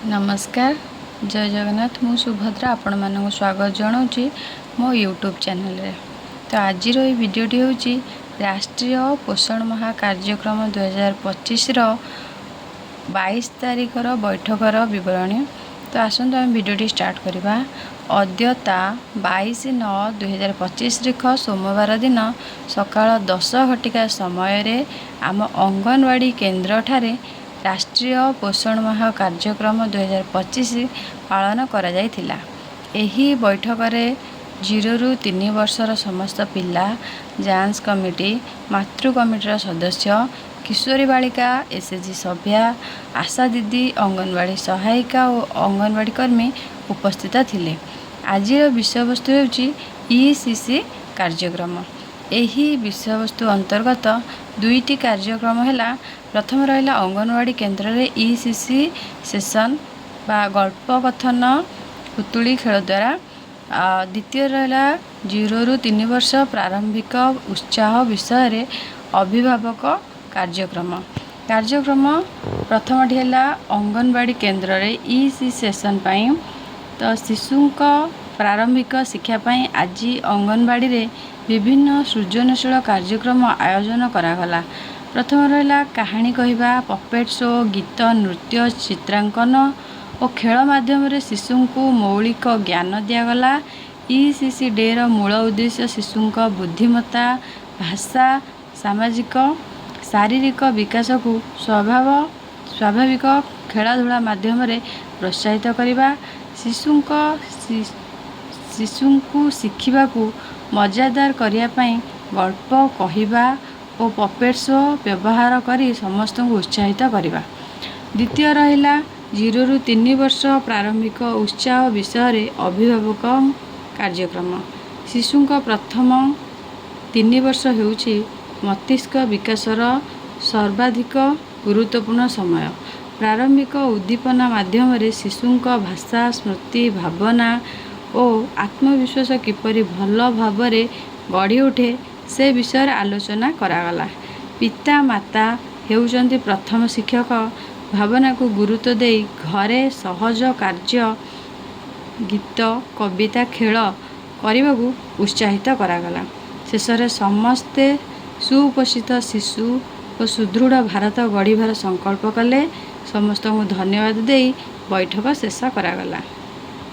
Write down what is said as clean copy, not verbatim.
ନମସ୍କାର, ଜୟ ଜଗନ୍ନାଥ। ମୁଁ ସୁଭଦ୍ରା ଆପଣମାନଙ୍କୁ ସ୍ୱାଗତ ଜଣାଉଛି ମୋ ୟୁଟ୍ୟୁବ୍ ଚ୍ୟାନେଲରେ। ତ ଆଜିର ଏଇ ଭିଡ଼ିଓଟି ହେଉଛି ରାଷ୍ଟ୍ରୀୟ ପୋଷଣ ମାହ କାର୍ଯ୍ୟକ୍ରମ 2025ର 22 ତାରିଖର ବୈଠକର ବିବରଣୀ। ତ ଆସନ୍ତୁ, ଆମେ ଭିଡ଼ିଓଟି ଷ୍ଟାର୍ଟ କରିବା। ଅଦ୍ୟତା 22/9/2025 ତାରିଖ ସୋମବାର ଦିନ ସକାଳ 10 ଘଟିକା ସମୟରେ ଆମ ଅଙ୍ଗନବାଡ଼ି କେନ୍ଦ୍ରଠାରେ ରାଷ୍ଟ୍ରୀୟ ପୋଷଣ ମାହ କାର୍ଯ୍ୟକ୍ରମ 2025 ପାଳନ କରାଯାଇଥିଲା। ଏହି ବୈଠକରେ 0ରୁ 3 ବର୍ଷର ସମସ୍ତ ପିଲା, ଯାଞ୍ଚ କମିଟି, ମାତୃ କମିଟିର ସଦସ୍ୟ, କିଶୋରୀ ବାଳିକା ଏସ୍ଏଚ୍ଜି ସଭ୍ୟା, ଆଶା ଦିଦି, ଅଙ୍ଗନବାଡ଼ି ସହାୟିକା ଓ ଅଙ୍ଗନବାଡ଼ି କର୍ମୀ ଉପସ୍ଥିତ ଥିଲେ। ଆଜିର ବିଷୟବସ୍ତୁ ହେଉଛି ଇସିସି କାର୍ଯ୍ୟକ୍ରମ। ଏହି ବିଷୟବସ୍ତୁ ଅନ୍ତର୍ଗତ ଦୁଇଟି କାର୍ଯ୍ୟକ୍ରମ ହେଲା, ପ୍ରଥମ ରହିଲା ଅଙ୍ଗନବାଡ଼ି କେନ୍ଦ୍ରରେ ଇସିସି ସେସନ୍ ବା ଗଳ୍ପ କଥନ ପୁତୁଳି ଖେଳ ଦ୍ୱାରା। ଦ୍ୱିତୀୟ ରହିଲା 0ରୁ 3 ବର୍ଷ ପ୍ରାରମ୍ଭିକ ଉତ୍ସାହ ବିଷୟରେ ଅଭିଭାବକ କାର୍ଯ୍ୟକ୍ରମ। କାର୍ଯ୍ୟକ୍ରମ ପ୍ରଥମଟି ହେଲା ଅଙ୍ଗନବାଡ଼ି କେନ୍ଦ୍ରରେ ଇସି ସେସନ୍ ପାଇଁ। ତ ଶିଶୁଙ୍କ ପ୍ରାରମ୍ଭିକ ଶିକ୍ଷା ପାଇଁ ଆଜି ଅଙ୍ଗନବାଡ଼ିରେ ବିଭିନ୍ନ ସୃଜନଶୀଳ କାର୍ଯ୍ୟକ୍ରମ ଆୟୋଜନ କରାଗଲା। ପ୍ରଥମ ରହିଲା କାହାଣୀ କହିବା, ପପେଟ୍ ଶୋ, ଗୀତ, ନୃତ୍ୟ, ଚିତ୍ରାଙ୍କନ ଓ ଖେଳ ମାଧ୍ୟମରେ ଶିଶୁଙ୍କୁ ମୌଳିକ ଜ୍ଞାନ ଦିଆଗଲା। ଇସିସି ଡେର ମୂଳ ଉଦ୍ଦେଶ୍ୟ ଶିଶୁଙ୍କ ବୁଦ୍ଧିମତ୍ତା, ଭାଷା, ସାମାଜିକ, ଶାରୀରିକ ବିକାଶକୁ ସ୍ୱାଭାବିକ ଖେଳାଧୂଳା ମାଧ୍ୟମରେ ପ୍ରୋତ୍ସାହିତ କରିବା, ଶିଶୁଙ୍କୁ ଶିଖିବାକୁ ମଜାଦାର କରିବା ପାଇଁ ଗଳ୍ପ କହିବା ଓ ପପେଟ୍ ଶୋ ବ୍ୟବହାର କରି ସମସ୍ତଙ୍କୁ ଉତ୍ସାହିତ କରିବା। ଦ୍ୱିତୀୟ ରହିଲା 0ରୁ 3 ବର୍ଷ ପ୍ରାରମ୍ଭିକ ଉତ୍ସାହ ବିଷୟରେ ଅଭିଭାବକ କାର୍ଯ୍ୟକ୍ରମ। ଶିଶୁଙ୍କ ପ୍ରଥମ 3 ବର୍ଷ ହେଉଛି ମସ୍ତିଷ୍କ ବିକାଶର ସର୍ବାଧିକ ଗୁରୁତ୍ୱପୂର୍ଣ୍ଣ ସମୟ। ପ୍ରାରମ୍ଭିକ ଉଦ୍ଦୀପନା ମାଧ୍ୟମରେ ଶିଶୁଙ୍କ ଭାଷା, ସ୍ମୃତି, ଭାବନା ଓ ଆତ୍ମବିଶ୍ୱାସ କିପରି ଭଲ ଭାବରେ ଗଢ଼ି ଉଠେ, ସେ ବିଷୟରେ ଆଲୋଚନା କରାଗଲା। ପିତା ମାତା ହେଉଛନ୍ତି ପ୍ରଥମ ଶିକ୍ଷକ ଭାବନାକୁ ଗୁରୁତ୍ୱ ଦେଇ ଘରେ ସହଜ କାର୍ଯ୍ୟ, ଗୀତ, କବିତା, ଖେଳ କରିବାକୁ ଉତ୍ସାହିତ କରାଗଲା। ଶେଷରେ ସମସ୍ତେ ସୁପୋଷିତ ଶିଶୁ ଓ ସୁଦୃଢ଼ ଭାରତ ଗଢ଼ିବାର ସଂକଳ୍ପ କଲେ। ସମସ୍ତଙ୍କୁ ଧନ୍ୟବାଦ ଦେଇ ବୈଠକ ଶେଷ କରାଗଲା।